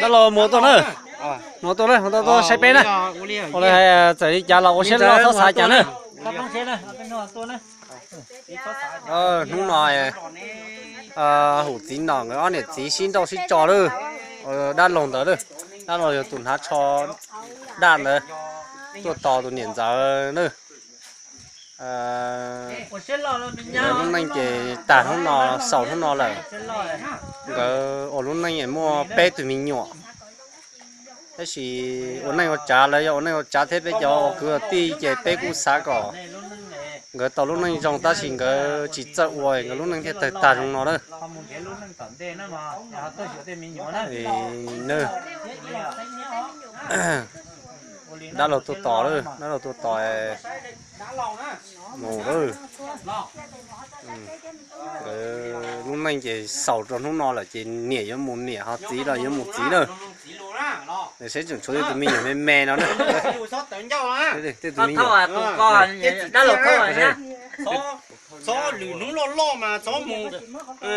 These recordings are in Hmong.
Dab laug mus tuaj na, mus tuaj na, mus tuaj tuaj saib peb na. Ua li hais txawm li cas los ua siab loj txhob xav cas na. Hnub no hum txiv nom nkawd ob niam txiv sib nrauj sib tso lawm, dab laug ntawd lawm, dab laug yog tus hnav tsho daj ntawd tuaj tos tus niam ntxawm na. Nkawd lub neej ces tag hnub no, xaus hnub no lawm. Nkawd ua lub neej es muaj peb tug me nyuam, tab sis ua neej ua tsav lawv yog ua neej ua tsav thiab peb cov ua kwv ua tij ces peb kuj xav kom nkawd tau lub neej zoo tab sis nkawd tsis txawj ua nkawd lub neej thiaj tawg tag zoo no na. Dab laug tuaj tos lawm, dab laug tuaj tos mus lawm. Lub neej ces xaus rau hnub no lawm ces niam yuav mus niam ho txiv los yuav mus txiv na. Saib tseem tshuav tej tus me nyuam me me no na. Tej tus me nyuam, dab laug, txhob lwm hnub loj loj mas txhob mus, tej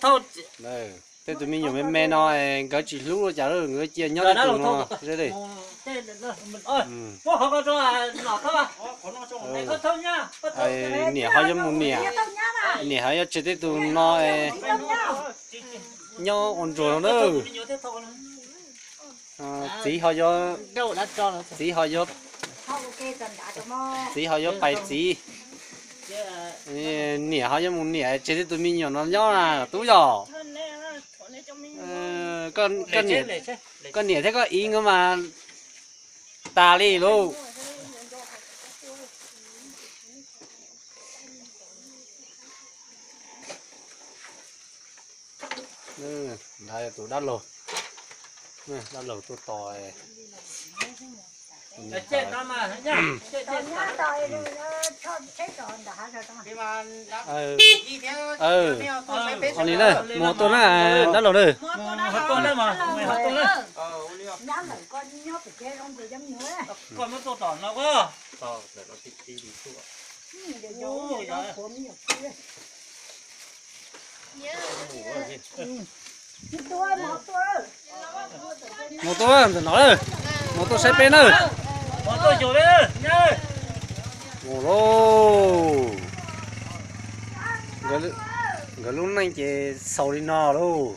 tus, tej tus me nyuam me me no nkawd tsis hlub li cas lawm, nkawd cia nyob tej tus no. Niam ho yuav mus niam, niam ho yuav tseg tej tus no nyob ua ntsuag no na. Txiv ho yuav, txiv ho yuav, txiv ho yuav pais txiv. Niam ho yuav mus niam tseg tej tus me nyuam no nyob na tub yog. Koj niam thiab koj txiv nkawd mas tas li lauj. Tus dab laug, dab laug tuaj tos. Mus tuaj na, dab laug na. Mus tuaj ntawm no, mus tuaj saib peb na. Mus lauj. Nkawd lub neej ces xaus li no lauj.